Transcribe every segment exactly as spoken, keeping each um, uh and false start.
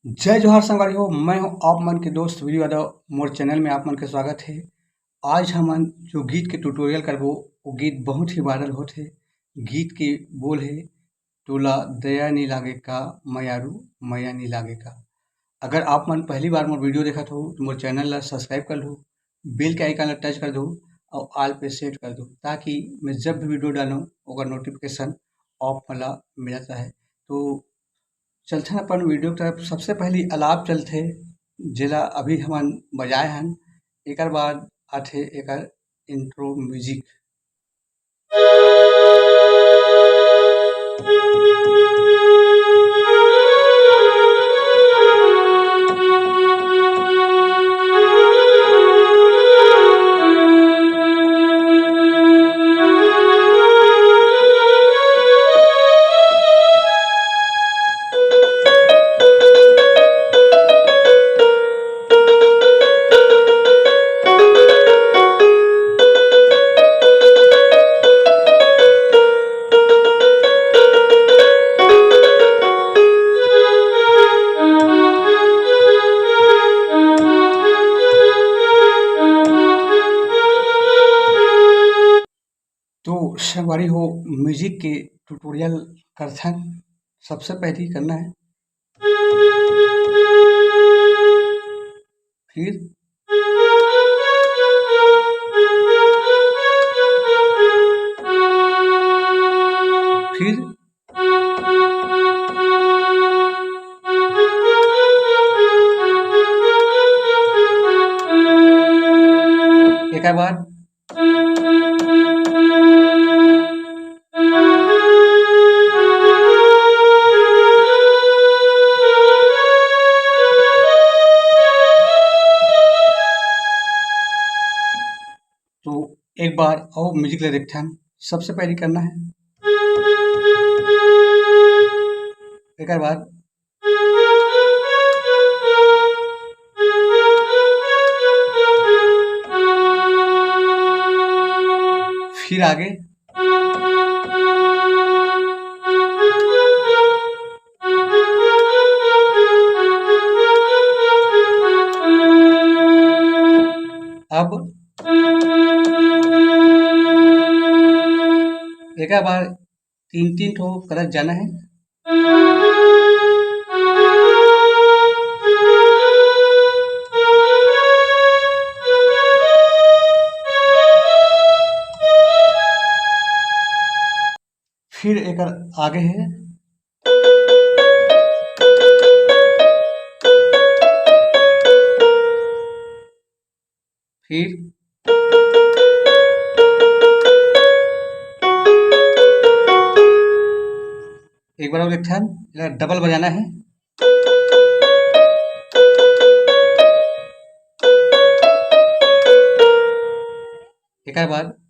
जय जोहार संगवारी हो, मैं हूं आप मन के दोस्त वीरू यादव। मोर चैनल में आप मन के स्वागत हे। आज हमन जो गीत के ट्यूटोरियल करबो, वो गीत बहुत ही वायरल होत हे। गीत के बोल हे, "तोला दया नी लागे का मयारू, मया नी लागे का।" अगर आप मन पहली बार मोर वीडियो देखत हो, तो मोर चैनल ला सब्सक्राइब कर लो, बेल के आइकन ला टच कर दो और ऑल पे सेट कर दो, ताकि मैं जब भी वीडियो डालूं, ओकर नोटिफिकेशन आप मन ला मिलत रहे। तो चलथन अपन वीडियो की तरफ। सबसे पहली अलाप चलथे, जेला अभी हमन बजाए हन, एकर बाद आथे एकर इंट्रो म्यूजिक। तो संगवारी हो, म्यूजिक के ट्यूटोरियल करथन। सबसे पहली करना है, फिर, फिर एकर बाद तो एक बार और म्यूजिक ले देखते हैं। सबसे पहले करना है, एक बार फिर आगे। अब एक बार तीन तीन ठो करत जाना है। फिर एकर आगे है, फिर एक बार और एक ठन, एला डबल बजाना है। एकर बाद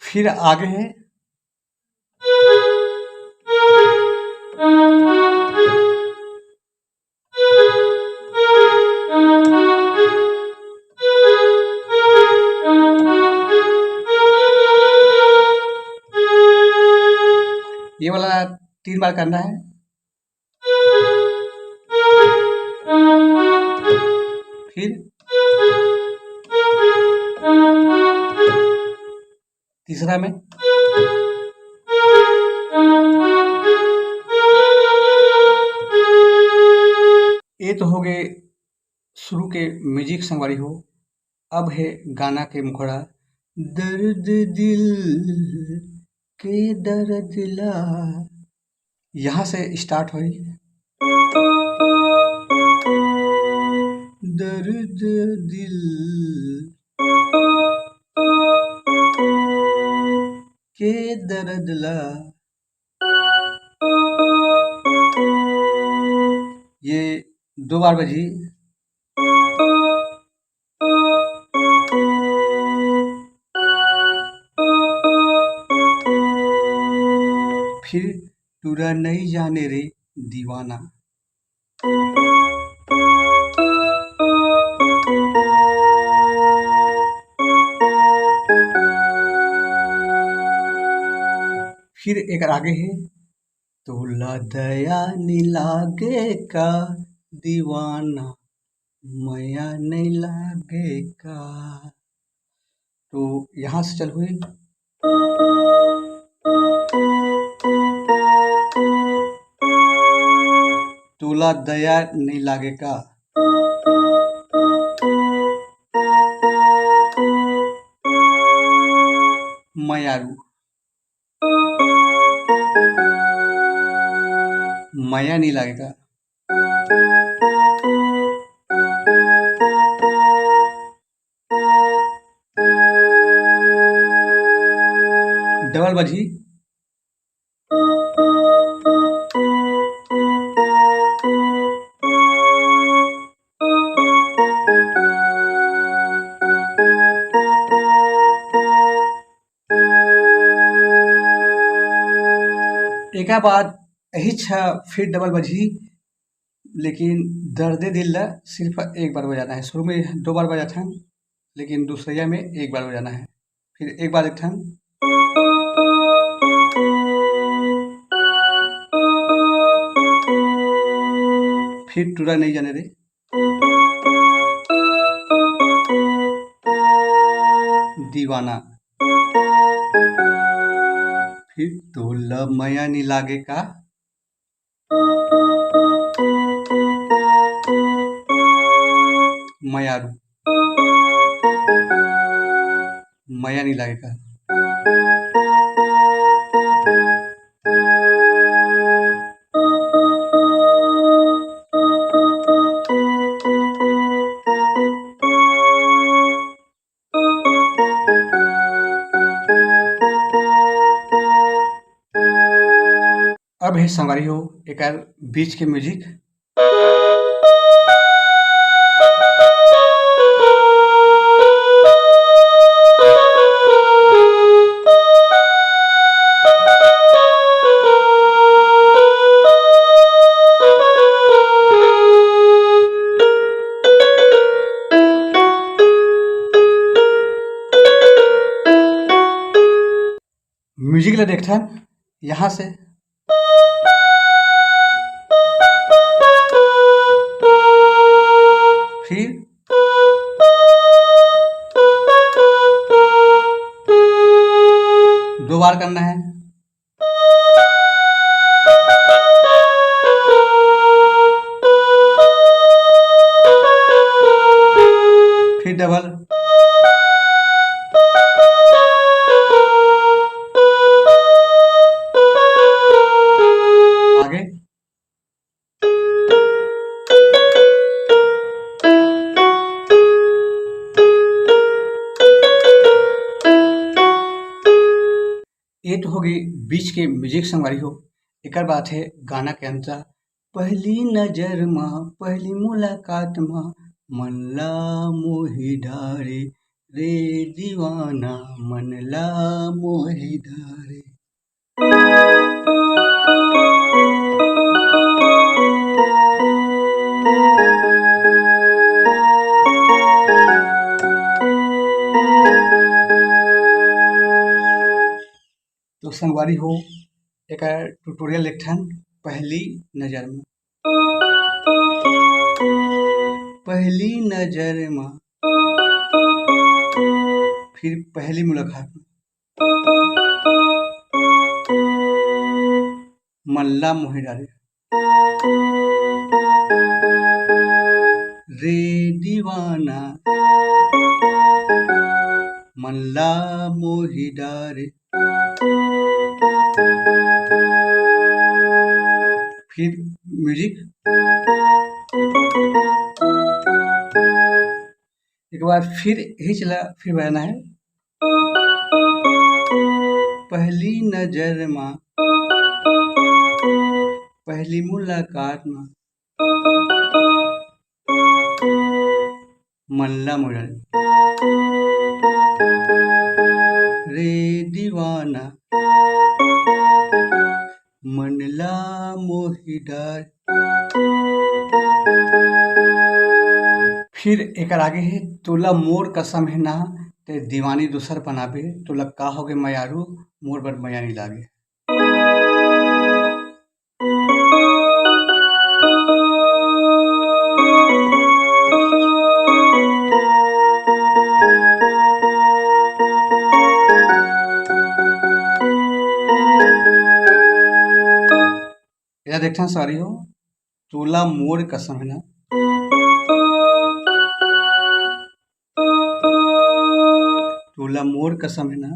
फिर आगे है। ये वाला तीन बार करना है। फिर तीसरा में। ये तो हो गए शुरू के म्यूजिक संगवारी हो। अब है गाना के मुखड़ा, दर्द दिल के दर्द ला। यहाँ से स्टार्ट हुई, दर्द दिल के दर्द ला। ये दो बार बजी। फिर टूरा नहीं जाने रे दीवाना। फिर एक आगे है, तोला दया नी लागे का दीवाना, मया नी लागे का। तो यहाँ से चल हुई, तोला दया नी लागे का, मयारू, मया नी लागे का। डबल बजी। एकर बाद यही छ फिर डबल बजही, लेकिन दर्दे दिल ला सिर्फ एक बार बजाना है। शुरू में दो बार बजाथन, लेकिन दूसरैया में एक बार बजाना है। फिर एक बार देखथन। फिर टूरा नहीं जाने रे। दीवाना। फिर तोला मया नी लागे का। मयारू। मया नी लागे का। अब हे संगवारी हो, एकर बीच के म्यूजिक। म्यूजिक ला देखथन यहाँ से। फिर दो बार करना है। फिर डबल। आगे। ये तो हो गई बीच के म्यूजिक संगवारी हो। एकर बात है गाना के अंतरा। पहली नजर मा, पहली मुलाकात मा, मन ला मोही डारे, रे दीवाना, मन ला मोही डारे। तो संगवारी हो, एकर ट्यूटोरियल एक ठन पहली नजर में। पहली नजर में, फिर पहली मुलाकात में, मन ला मोहे डारे। रे दीवाना, मन ला मोही डारे। फिर म्यूजिक। एक बार फिर यही चला, फिर बजाना है। पहली नजर मा, पहली मुलाकात मा, मन ला मोहिडा रे दीवाना, मन ला मोहिडा। फिर एकर आगे हे, तोला मोर कसम हे ना, ते दीवानी दूसर बनाबे, तोला का होगे मयारू, मोर बर मया नइ लागे। एला देखथन सारी हो, तोला मोर कसम हे ना, तोला मोर कसम हे ना,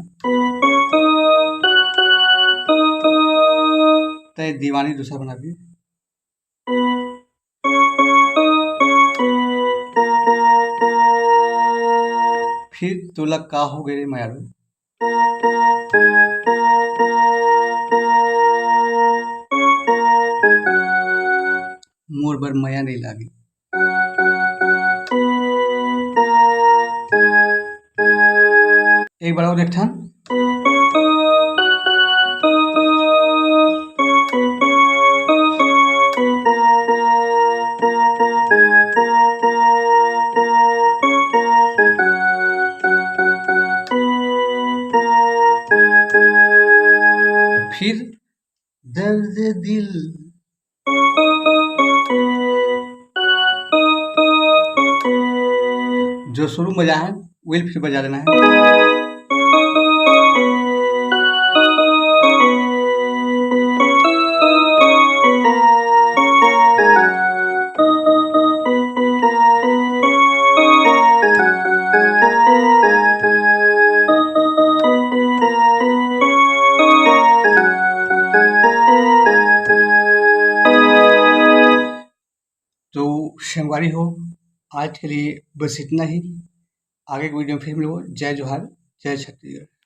तै दीवानी दूसर बनाबे। फिर तोला का होगे रे मयारू, मोर बर मया नइ लागे। एक बार अउ देखथन। फिर दर्द दिल, जो शुरू में बजाए हैं, वही फिर बजा देना है। तो संगवारी हो, आज के लिए बस इतना ही। आगे के वीडियो में फिर मिलबो। जय जोहार, जय छत्तीसगढ़।